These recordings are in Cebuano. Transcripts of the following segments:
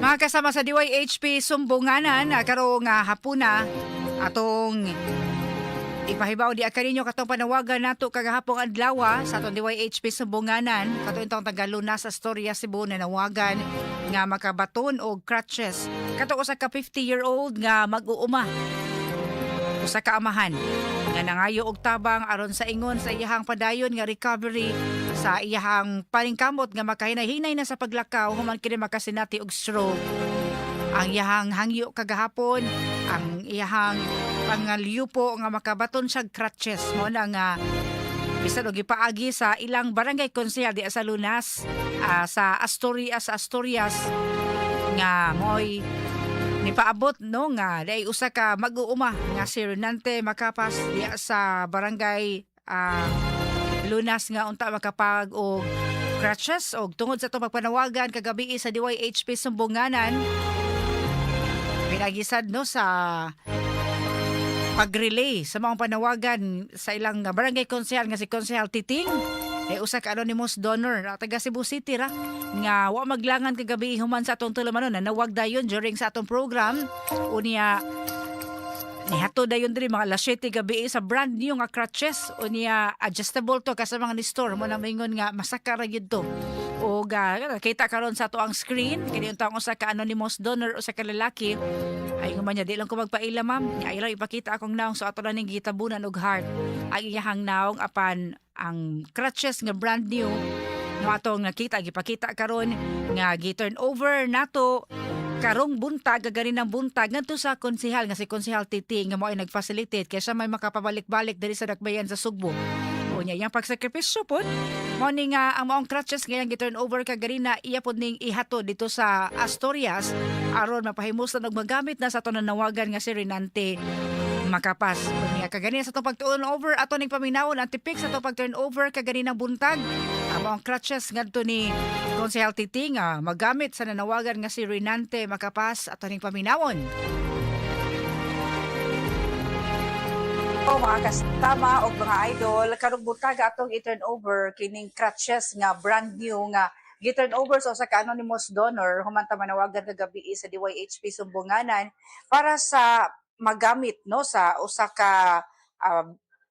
Mga kasama sa DYHP Sumbunganan, karong hapuna atong ipahibaw di kaninyo katong panawagan nato kagahapong adlaw sa atong DYHP Sumbunganan, kato intong taga Lunas, Astoria, Cebu, nanawagan nga makabaton og crutches. Kato usa ka 50-year-old nga mag-uuma, usa ka amahan nga nangayo og tabang aron sa ingon sa iyahang padayon nga recovery sa iyahang paningkamot nga makahinay-hinay na sa paglakaw human kini makasinati og stroke. Ang iyahang hangyo kagahapon, ang iyahang pangalyupo nga makabaton siya crutches, mo na nga bisan og gipaagi sa ilang barangay konsehal di sa Lunas, sa Asturias, sa Asturias, nga mo'y nipaabot, no, nga dai usa ka mag-uuma nga si Renante Macapas diya sa barangay Lunas nga unta makapag og crutches. Og tungod sa atong pagpanawagan kagabi sa DYHP Sumbunganan, pinagisad, no, sa pag-relay sa mga panawagan sa ilang barangay konsehal nga si Konsehal Titing eh usa ka anonymous donor na taga Cebu City ra nga wa maglangan kagabi human sa atong tulumanon, nanawag dayon during sa atong program. Unya nihatod dayon diri mga alas 7 gabi sa brand new nga crutches. Unya adjustable to kasi mga ni store mo na maingon nga masaka ra gyud to. Og kita karon sa ato ang screen kini untang usa ka anonymous donor, usa ka lalaki. Ay man niya, "Di lang ko magpaila, ma'am." Niya, "Ayaw lang ipakita akong naong." So ato lang ning gitabunan og heart ang iyahang naong apan ang crutches nga brand new, no, atong nakita, gipakita karon nga gi-turn over nato karong buntag, gaganin ng buntag, ngadto sa konsehal nga si Konsehal Titi nga mao ay nag-facilitate kaysa may makapabalik-balik diri sa dakbayan sa Sugbo. Unya iyang pagsakripisyo pod mao ni nga ang maong crutches nga gi-turn over kaganina, iya pod ning ihatod dito sa Asturias aron mapahimusan og magamit na sa ato nanawagan nga si Renante Makapas. Unya kaganina sa atong pag-turn over, ato ning paminawon ang tipik sa atong pag-turn over kaganinang buntag. Ang maong crutches ngadto ni Konsehal Titi nga magamit sa nanawagan nga si Renante Makapas, ato ning paminawon. O mga kasama og mga idol, karong buntag atong i-turn over kining crutches nga brand new nga gi-turn over sa usa ka anonymous donor human ta manawagan kagabi sa DYHP Sumbunganan para sa magamit, no, sa usa ka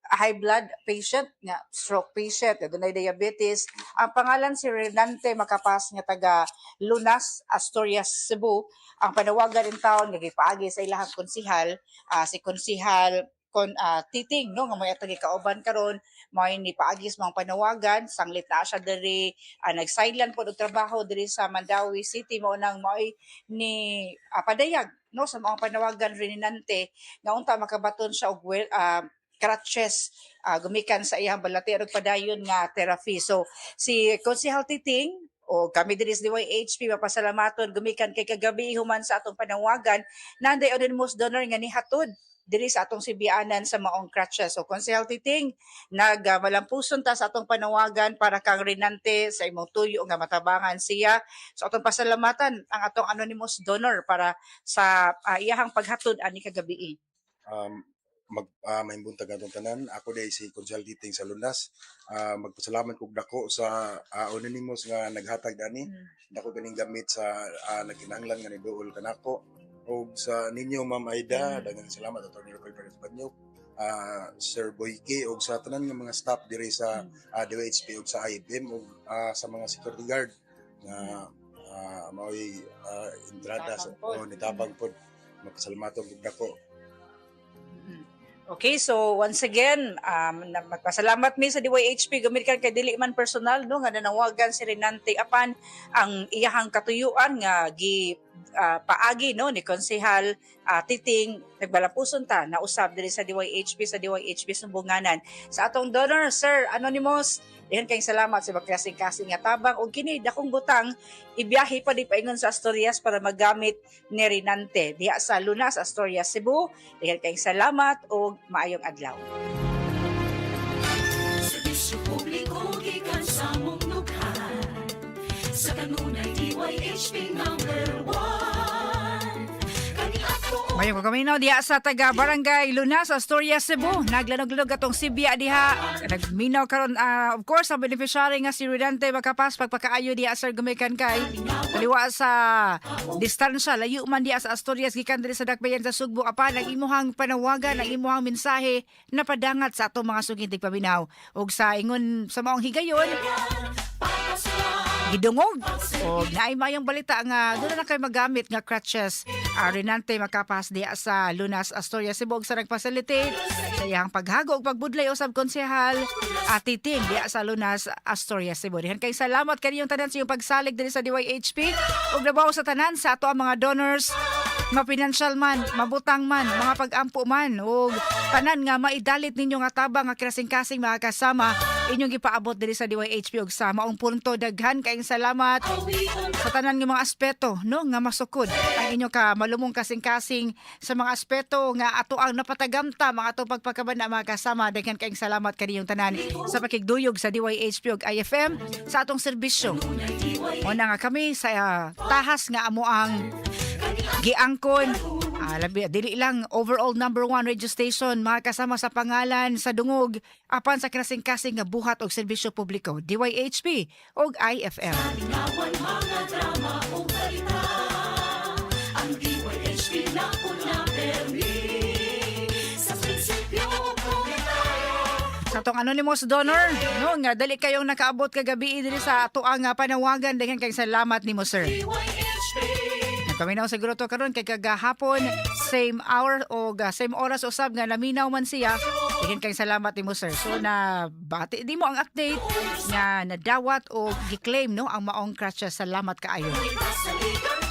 high blood patient nga stroke patient nga dunay diabetes. Ang pangalan si Renante Makapas nga taga Lunas, Asturias, Cebu. Ang panawagan in town nga gipaagi sa ilahang konsehal, si Konsehal kon Titing, no, nga may atong kauban karon, mao ni paagi sa mga panawagan sanglit na siya diri, nag-sideline pod og trabaho diri sa Mandaue City. Mao nang mao'y ni padayag, no, sa mga panawagan Renante nga unta makabaton siya og well, crutches gumikan sa iyang balati og padayon nga therapy. So si Konsehal Titing o kami diri sa DYHP mapasalamaton gumikan kay kagabi human sa atong panawagan nanday anonymous donor nga nihatod diri sa atong sibianan sa maong crutches. So Konsehal Titing, nagmalampuson ta sa atong panawagan para kang Renante sa imong tuyo nga matabangan siya. So atong pasalamatan ang atong anonymous donor para sa iyahang paghatod ani kagabi. Mag maayong buntag atong tanan. Ako diay si Konsehal Titing sa Lunas. Magpasalamat kog dako sa anonymous nga naghatag ani. Dako ganing gamit sa nagkinahanglan nga niduol kanako. Ug sa ninyo, Ma'am Aida, daghang salamat, Attorney Rafael Perez Banyok, Sir Boyke, ug sa tanan nga mga staff diri sa DOHP ug sa IBM ug sa mga security guard nga mao'y entrada sa Nitabang pod. Oh, nitabang pod. Magpasalamaton kog dako. Okay, so once again, magpasalamat mi sa DYHP gumikan kay dili man personal, no, nga nanawagan si Renante apan ang iyahang katuyuan nga gi paagi, no, ni Konsehal Titing, nagbalampuson ta na usab diri sa DYHP Sumbunganan. Sa atong donor, Sir Anonymous, dihan kayong salamat sa magkasing-kasing nga tabang og kini dakong butang ibiyahe pa di paingon sa Asturias para magamit ni Renante diha sa Lunas, Asturias, Cebu. Dihan kayong salamat og maayong adlaw. Serbisyo publiko gikan sa mong dughan. Sa kanunay, DYHP number 1. Kaniadto. Mayo ko kaminaw diha sa taga Barangay Lunas, Astoria, Cebu. Naglanog-lanog atong Sibya diha. Nagminaw karon, of course, ang beneficiary nga si Rodante Makapas, pagpakaayo diha, sir, gumikan kay kaliwa sa distansya, layo man diha sa Asturias gikan diri sa Dakbayan sa Sugbo, apan ang imuhang panawagan, ang imuhang mensahe napadangat sa atong mga suking tigpaminaw ug sa ingon sa maong higayon gidungog o naay mayong balita nga doon na kay magamit nga crutches Renante Makapas diha sa Lunas, Asturias, Cebu, ug sa nagfacilitate sa iyang paghago ug pagbudlay usab, konsehal Atiting diha sa Lunas, Asturias, Cebu. Dihan kay salamat kaniyong tanan sa iyong pagsalig diri sa DYHP ug nabaw sa tanan sa ato ang mga donors, mapinansyal man, mabutang man, mga pag-ampo man, ug tanan nga maidalit ninyo nga tabang nga kasing-kasing, mga kasama, inyong gipaabot diri sa DYHP ug sa maong punto, daghan kayong salamat sa tanan nga mga aspeto, no, nga masukod ang inyong ka malumong kasing-kasing sa mga aspeto nga ato ang napatagamta mga atong pagpakabana, mga kasama. Daghan kayong salamat kaniyong tanan sa pakigduyog sa DYHP ug IFM sa atong serbisyo. Una nga kami sa tahas nga amo ang giangkon. Labi, dili lang overall number one radio station, mga kasama, sa pangalan sa dungog, apan sa kasing-kasing nga buhat og serbisyo publiko, DYHP ug IFM. Paminawan mga drama o balita. Ang DYHP na una permi. Sa prinsipyo tayo. Sa atong anonymous donor, no, nga dali kayong nakaabot kagabi diri sa atoang nga panawagan, daghan kayong salamat nimo, sir. DYHP. Nagpaminaw siguro to karon kay kagahapon same hour o same oras usab nga naminaw man siya. Daghan kayong salamat nimo, sir. So na bati di mo ang update nga nadawat o gi-claim, no, ang maong crutches. Salamat kaayo. Sa liga.